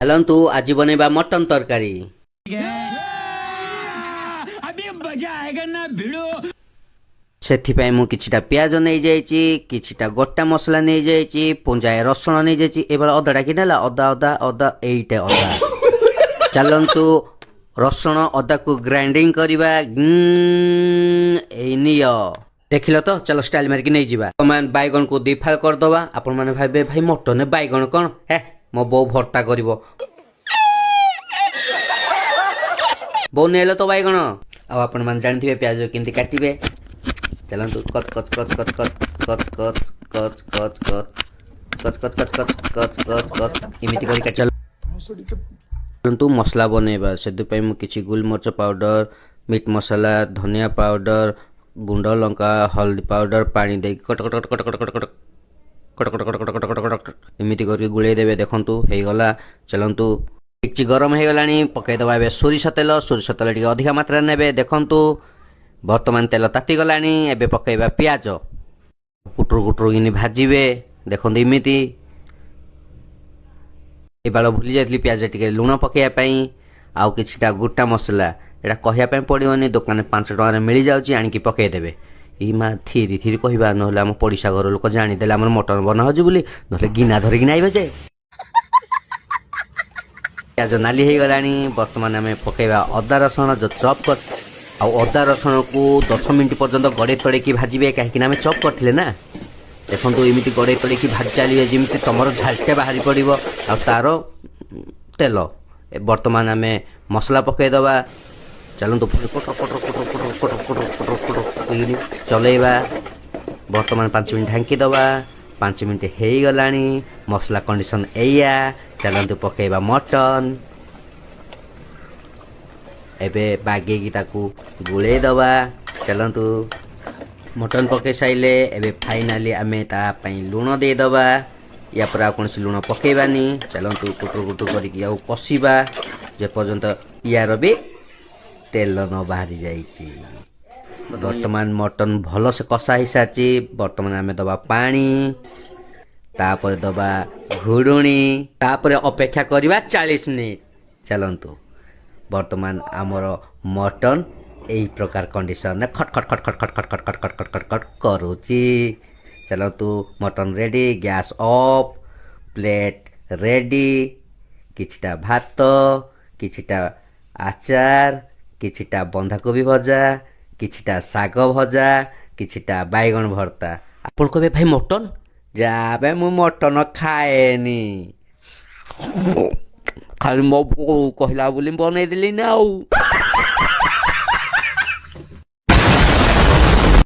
ଚାଲନ୍ତୁ, ଆଜି ବନେଇବା ମଟନ ତରକାରୀ। अभी मजा आएगा ना, भिड़ू। ସେଥିପାଇଁ ମୁଁ କିଛିଟା ପିଆଜ ନେଇଯାଇଛି, କିଛିଟା ଗୋଟା ମସଲା ନେଇଯାଇଛି, ପୁଞ୍ଜାଏ ରସୁଣ ନେଇଯାଇଛି। ଏবার ଅଦାଟା କି ନେଲା? ଅଦା, ଅଦା, ଅଦା, ଏଇଟା ଅଦା। ଚାଲନ୍ତୁ, ରସୁଣ ଅଦାକୁ ଗ୍ରାଇଣ୍ଡିଙ୍ଗ କରିବା। ଏଇ ନିଅ, ଦେଖିଲ ତ? ଚାଲ, ଷ୍ଟାଇଲ ମାରିକି ନେଇଯିବା। ବର୍ତ୍ତମାନ ବାଇଗଣକୁ ଦି ଫାଳ କରିଦବା। ଆପଣମାନେ ଭାବିବେ, ଭାଇ, ମଟନରେ ବାଇଗଣ କ'ଣ? ହେ, ମୋ ବୋଉ ଭର୍ତ୍ତା କରିବ। ବୋଉ, ନେଲ ତ ବାଇଗଣ। ଆଉ ଆପଣମାନେ ଜାଣିଥିବେ ପିଆଜ କେମିତି କାଟିବେ। ଚାଲନ୍ତୁ, କଚ କଚ କଚ କଚ କଚ କଚ କଚ କଚ କଚ କଚ କଚ କଚ କଚ କଚ କଚ କଚ, ଏମିତି କରି କାଟି। ଚାଲନ୍ତୁ, ମସଲା ବନେଇବା। ସେଥିପାଇଁ ମୁଁ କିଛି ଗୋଲମରିଚ ପାଉଡର, ମିଟ୍ ମସଲା, ଧନିଆ ପାଉଡର, ଗୁଣ୍ଡ ଲଙ୍କା, ହଳଦୀ ପାଉଡର, ପାଣି ଦେଇକି କଟ କଟ କଟ କଟ କଟ କଟ କଟ କଟ କଟ କଟ କଟ କଟ କଟ ଏମିତି କରିକି ଗୋଳେଇ ଦେବେ। ଦେଖନ୍ତୁ, ହେଇଗଲା। ଚାଲନ୍ତୁ, ଡେକ୍ଚି ଗରମ ହେଇଗଲାଣି, ପକାଇଦେବା ଏବେ ସୋରିଷ ତେଲ। ସୋରିଷ ତେଲ ଟିକେ ଅଧିକା ମାତ୍ରାରେ ନେବେ। ଦେଖନ୍ତୁ, ବର୍ତ୍ତମାନ ତେଲ ତାତିଗଲାଣି। ଏବେ ପକାଇବା ପିଆଜ। କୁଟୁରୁ କୁଟୁରୁ କିନି ଭାଜିବେ। ଦେଖନ୍ତୁ, ଏମିତି। ଏବାଳ ଭୁଲି ଯାଇଥିଲି ପିଆଜ ଟିକେ ଲୁଣ ପକାଇବା ପାଇଁ। ଆଉ କିଛିଟା ଗୋଟା ମସଲା, ଏଇଟା କହିବା ପାଇଁ ପଡ଼ିବନି, ଦୋକାନରେ 5 ଟଙ୍କାରେ ମିଳିଯାଉଛି, ଆଣିକି ପକାଇଦେବେ। ଏଇ ମା, ଥିରି ଥିରି କହିବା, ନହେଲେ ଆମ ପଡ଼ିଶା ଘର ଲୋକ ଜାଣିଦେଲେ ଆମର ମଟନ ବନା ହେଉଛି ବୋଲି, ନହେଲେ ଗିନା ଧରିକିନା ଆଇବେ ଯେ। ପିଆଜ ନାଲି ହେଇଗଲାଣି। ବର୍ତ୍ତମାନ ଆମେ ପକାଇବା ଅଦା ରସୁଣ ଯେଉଁ ଚପ୍ କରି। ଆଉ ଅଦା ରସୁଣକୁ 10 ମିନିଟ୍ ପର୍ଯ୍ୟନ୍ତ ଗଡ଼େଇ ତଡ଼େଇକି ଭାଜିବେ, କାହିଁକିନା ଆମେ ଚପ୍ କରିଥିଲେ ନା। ଦେଖନ୍ତୁ, ଏମିତି ଗଡ଼େଇ ତଡ଼େଇକି ଭାଜି ଚାଲିବେ, ଯେମିତି ତମର ଝାଲଟେ ବାହାରି ପଡ଼ିବ ଆଉ ତାର ତେଲ। ବର୍ତ୍ତମାନ ଆମେ ମସଲା ପକାଇଦେବା। ଚାଲନ୍ତୁ, ପୁଣି କଟର କଟର କଟର କଟର କଟର କଟର କଟର କଟର କରିକିନି ଚଲେଇବା। ବର୍ତ୍ତମାନ 5 ମିନିଟ୍ ଢାଙ୍କି ଦେବା। 5 ମିନିଟ୍ ହେଇଗଲାଣି, ମସଲା କଣ୍ଡିସନ୍ ଏଇଆ। ଚାଲନ୍ତୁ, ପକାଇବା ମଟନ୍। ଏବେ ବାଗେଇକି ତାକୁ ଗୋଳେଇ ଦେବା। ଚାଲନ୍ତୁ, ମଟନ୍ ପକାଇ ସାରିଲେ ଏବେ ଫାଇନାଲି ଆମେ ତା ପାଇଁ ଲୁଣ ଦେଇଦେବା। ୟା ପରେ ଆଉ କୌଣସି ଲୁଣ ପକାଇବାନି। ଚାଲନ୍ତୁ, କୁଟୁରୁ କୁଟୁରୁ କରିକି ଆଉ କଷିବା, ଯେପର୍ଯ୍ୟନ୍ତ ୟାର ବି ତେଲ ନ ବାହାରି ଯାଇଛି। ବର୍ତ୍ତମାନ ମଟନ୍ ଭଲସେ କଷା ହେଇସାରିଛି। ବର୍ତ୍ତମାନ ଆମେ ଦେବା ପାଣି, ତାପରେ ଦେବା ଘୋଡ଼ୁଣୀ, ତାପରେ ଅପେକ୍ଷା କରିବା 40 ମିନିଟ୍। ଚାଲନ୍ତୁ, ବର୍ତ୍ତମାନ ଆମର ମଟନ୍ ଏଇ ପ୍ରକାର କଣ୍ଡିସନରେ ଖଟ ଖଟ ଖଟ ଖଟ ଖଟ ଖଟ ଖଟ ଖଟ ଖଟ ଖଟ ଖଟ ଖଟ କରୁଛି। ଚାଲନ୍ତୁ, mutton ready, gas off, plate ready. କିଛିଟା ଭାତ, କିଛିଟା ଆଚାର, କିଛିଟା ବନ୍ଧାକୋବି ଭଜା, କିଛିଟା ଶାଗ ଭଜା, କିଛିଟା ବାଇଗଣ ଭର୍ତ୍ତା। ଆପଣ କହିବେ, ଭାଇ, ମଟନ୍ ଯାବେ, ମୁଁ ମଟନ ଖାଏନି, ଖାଲି ମୋ ବୋଉ କହିଲା ବୋଲି ବନେଇଦେଲି ନା ଆଉ।